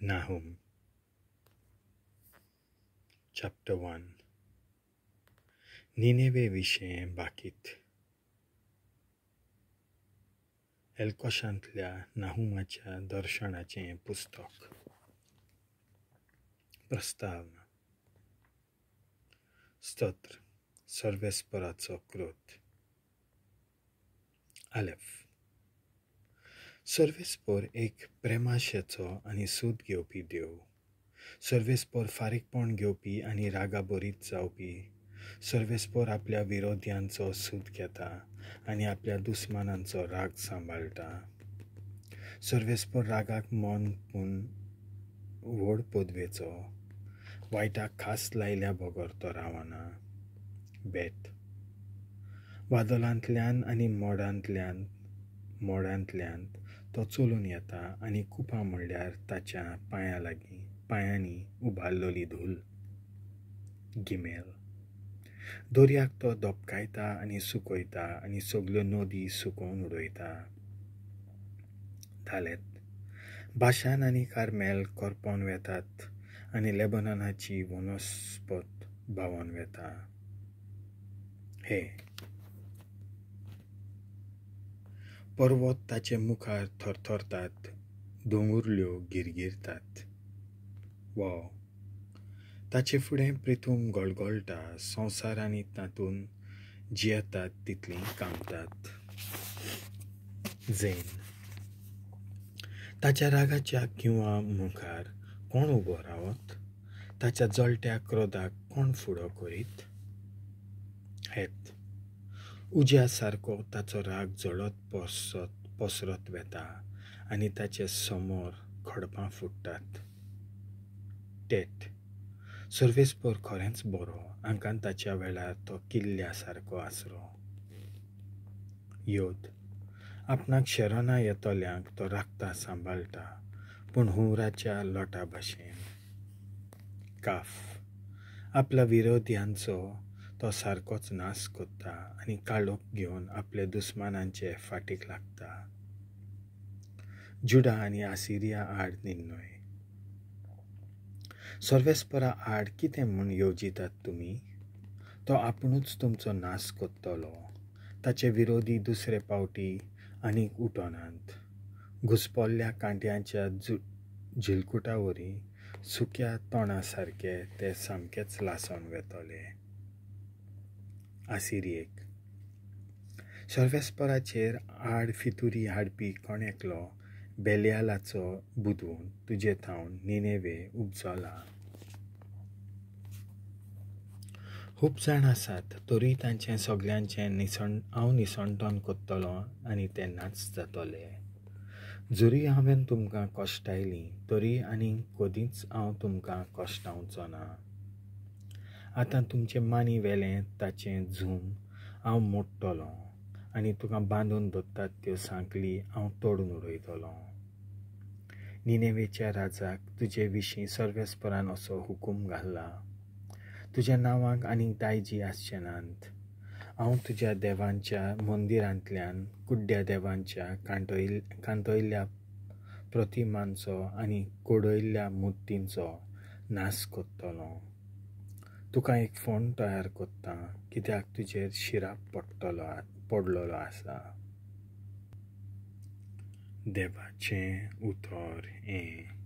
Nahum chapter 1. Nineveh विशें बाकीत. एल्कोशांतल्या नाहुमाच्या दर्शनाचें पुस्तक. प्रस्तावना. स्तोत्र. सर्वेस्पराचो क्रोध. आलेफ. सर्वेस्पर एक प्रेमाशेचो आनी सूद घेवपी देव. सर्वेस्पर फारीकपण घेवपी आनी रागाबरीत जावपी. सर्वेस्पर आपल्या विरोध्यांचो सूद घेता आनी आपल्या दुस्मानांचो राग सांबाळटा. सर्वेस्पर रागाक मन पूण व्हड पदवेचो. वायटाक खास लायल्या बगर तो रावना. बेत. वादळांतल्यान आनी मोडांतल्यान तो चलून येता आनी कुपां म्हणल्यार ताच्या पांयां लागीं पांयांनी उबारलेली धूल. गिमेल. दर्याक तो धपकायता आनी सुकयता आनी सगल्यो नदी सुकोवन उडयता. धालेत. बाशान आनी कार्मेल करपोन वेतात आनी लेबननाची वनस्पत बावन वेता. हे पर्वत ताचे मुखार थरथरतात, दोंगुर्ल्यो गिरगिरतात. वाव. ताचे फुडें प्रिथूम गळगळटा, संवसार आनी तातूंत जियेतात तितलीं कामतात. झेन. ताच्या रागाच्या किंवा मुखार कोण उबो रावत? ताच्या जळट्या क्रोधाक कोण फुडो करीत? हेत. उज्या सारको ताचो राग जळत पसरत वेता आनी ताचे समोर खडपां फुट्टात. टेट. सर्वेस्पर खरेंच बरो, आंकान ताच्या वेळार तो किल्ल्या सारको आसरो. योद. आपणाक शरणा येतल्यांक तो राखता सांबाळटा, पूण हुंवराच्या लोटा भशेन. काफ. आपल्या विरोध्यांचो तो सारकोच नाश करता आनी काळोख घेवन आपल्या दुस्मानांचे फाटीक लागता. जुडा आनी आसिरिया आड निर्णय. सर्वेस्परा आड कितें म्हूण येवजितात तुमी? तो आपुणूच तुमचो नाश करतलो. ताचे विरोधी दुसरे पावटी आनीक उठनात. घुसपल्ल्या कांट्यांच्या झिलकुटा वरी सुक्या तोंडा सारके ते सामकेच लासोन वेतले. आसिरियेक. सर्वेस्पराचेर आड फितुरी हाडपी कोण एकलो बेलियालाचो बुदवंत तुजे थावन निनेवे उपजला. खूब जाण आसात तरी तांचें सगल्यांचें हांव निसणटन करतलो आनी ते नाच जातले. जरी हांवें तुमकां कश्टायलीं तरी आनीक कदींच हांव तुमकां कश्टावचो ना. आतां तुमचे मानी वेलें ताचें झूम हांव मोडटलो आनी तुका बांदून दवरतात त्यो सांखळी हांव तोडून उडयतलो. निनेवेच्या राजाक तुजे विशीं सर्वेस्परान असो हुकूम घाला. तुज्या नांवाक आनीक दायजी आसचे नात. हांव तुज्या देवांच्या मंदिरांतल्यान कुड्ड्या देवांच्या कांतयल्ल्या प्रतिमांचो आनी कोडयल्ल्या मुर्तींचो नाश करतलो. तुका एक फोंड तयार करता, कित्याक तुजेर शिराप पडलेलो आसा. देवाचें उतर हें.